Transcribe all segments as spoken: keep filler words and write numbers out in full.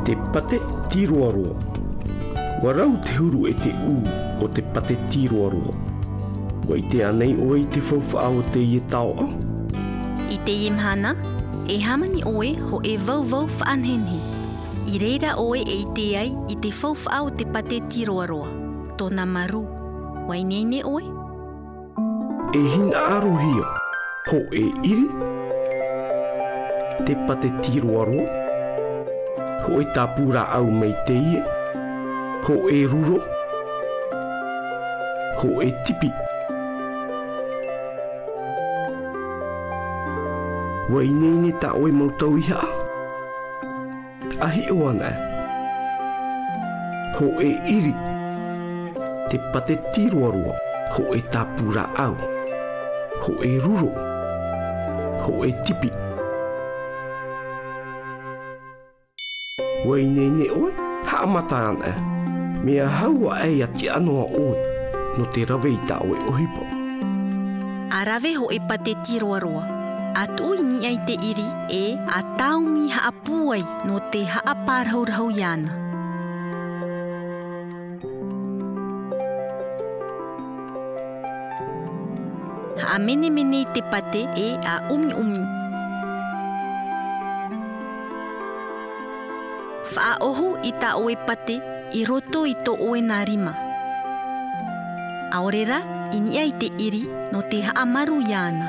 Te pate tīroaroa. ʻUa rau te huru e te ʻū o te pate tīroaroa. ʻUa ʻite ānei ʻoe i te faufaʻa o teie taoʻa? I teie mahana, e hāmani ʻoe hōʻē vauvau faʻanehenehe. I reira ʻoe e ʻite ai i te faufaʻa o te pate tīroaroa, tōna marū. ʻUa ineine ʻoe? E hinaʻarohia, hōʻē ʻiri, te pate tīroaroa, hōʻē tāpū rāʻau mai teie, hōʻē ruro, hōʻē tipi. ʻUa ineine tā ʻoe mau tauihaʻa? ʻA hiʻo anaʻe. Hōʻē ʻiri, te pate tīroaroa, hōʻē tāpū rāʻau, hōʻē ruro, hōʻē tipi. ʻUa ineine ʻoe? Haʻamata anaʻe. Mea hau aʻe ʻia tiʻa noa ʻoe nō te rave i tā ʻoe ʻohipa. ʻA rave hōʻē pate tīroaroa. ʻA tuʻu i niʻa i te ʻiri ʻe ʻa tāumi haʻapūai nō te haʻapāraurahu iāna. Haʻamenemene i te pate ʻe ʻa ʻumiʻumi. Faʻaʻohu i tā ʻoe pate i roto i tō ʻoe nā rima. ʻAore rā, i niʻa i te ʻiri nō te haʻamarū iāna.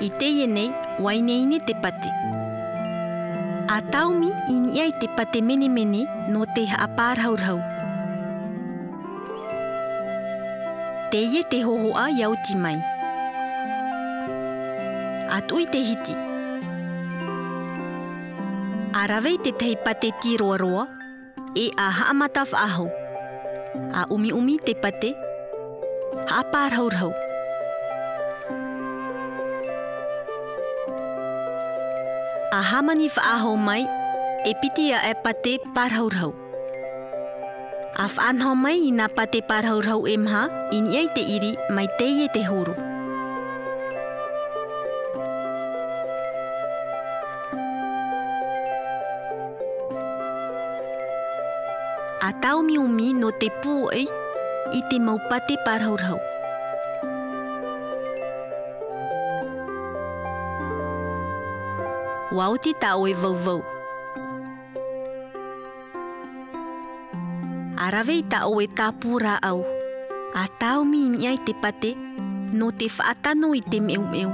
I teie nei, ʻua ineine te pate. ʻA tāumi i niʻa i te pate menemene nō te haʻapāraurahu. Teie te hōhoʻa ʻia oti mai. ʻA tuʻu i te hiti. ʻA rave i te tahi pate tīroaroa, ʻe ʻa haʻamata faʻahou. ʻA ʻumiʻumi te pate, haʻapāraurahu. ʻA hāmani faʻahou mai, e piti aʻe pate pāraurahu. ʻA faʻanaho mai i nā pate pāraurahu e maha, i niʻa i te ʻiri, mai teie te huru. ʻA tāumiumi nō te pūʻoi i te mau pate pāraurahu. ʻUa oti tā ʻoe vauvau. ʻA rave i tā ʻoe tāpū rāʻau. ʻA tāumi i niʻa i te pate, nō te faʻatano i te meumeʻu.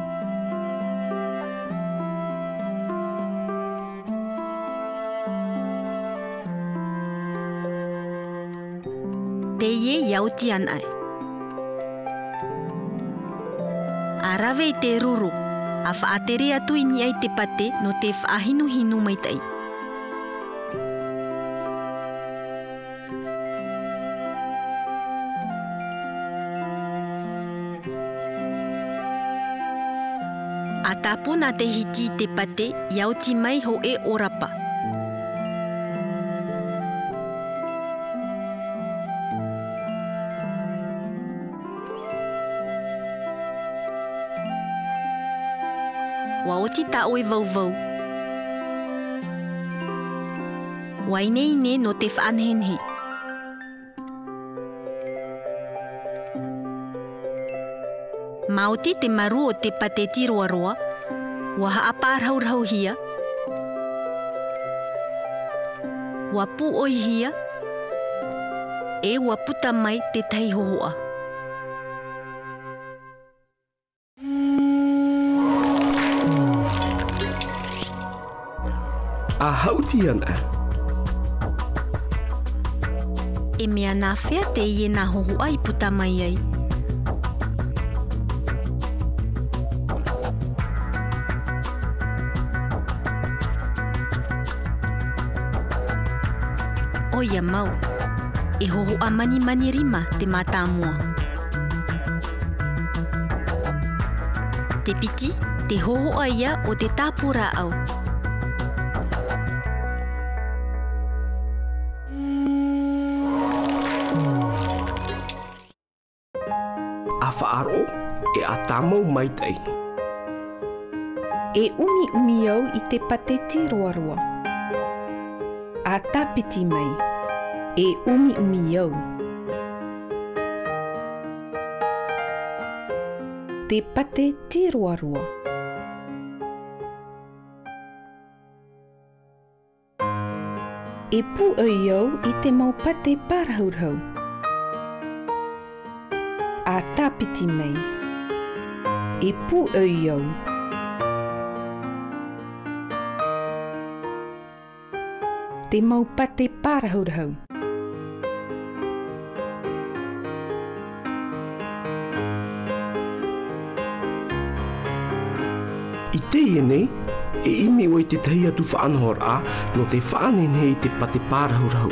Teie ʻia oti anaʻe. ʻA rave i te ruru, ʻa faʻatere atu i niʻa i te pate nō te faʻahinuhinu maitaʻi. ʻA tāpū nā te hiti i te pate, ʻia oti mai hōʻē ʻōrapa. ʻUa oti tā ʻoe vauvau. ʻUa ineine nō te faʻanehenehe. Maoti te marū o te pate tīroaroa, ʻua haʻapāraurahuhia, ʻua pūʻoihia, ʻe ʻua puta mai te tahi hōhoʻa. ʻA haʻuti anaʻe. E mea nāfea teie nā hōhoʻa i puta mai ai? ʻOia mau, e hōhoʻa manimani rima te mātāmua. Te piti, te hōhoʻa ïa o te tāpū rāʻau. ʻA faʻaroʻo, ʻe ʻa tāmau maitaʻi. E ʻumiʻumi au i te pate tīroaroa. ʻA tāpiti mai. E ʻumiʻumi au. Te pate tīroaroa. E pūʻoi au i te mau pate pārahurahu. ʻA tāpiti mai. E pūʻoi au. Te mau pate pārahurahu. I teie nei, e ʻimi ʻoe i te tahi atu faʻanahoraʻa nō te faʻanehenehe i te pate pārahurahu.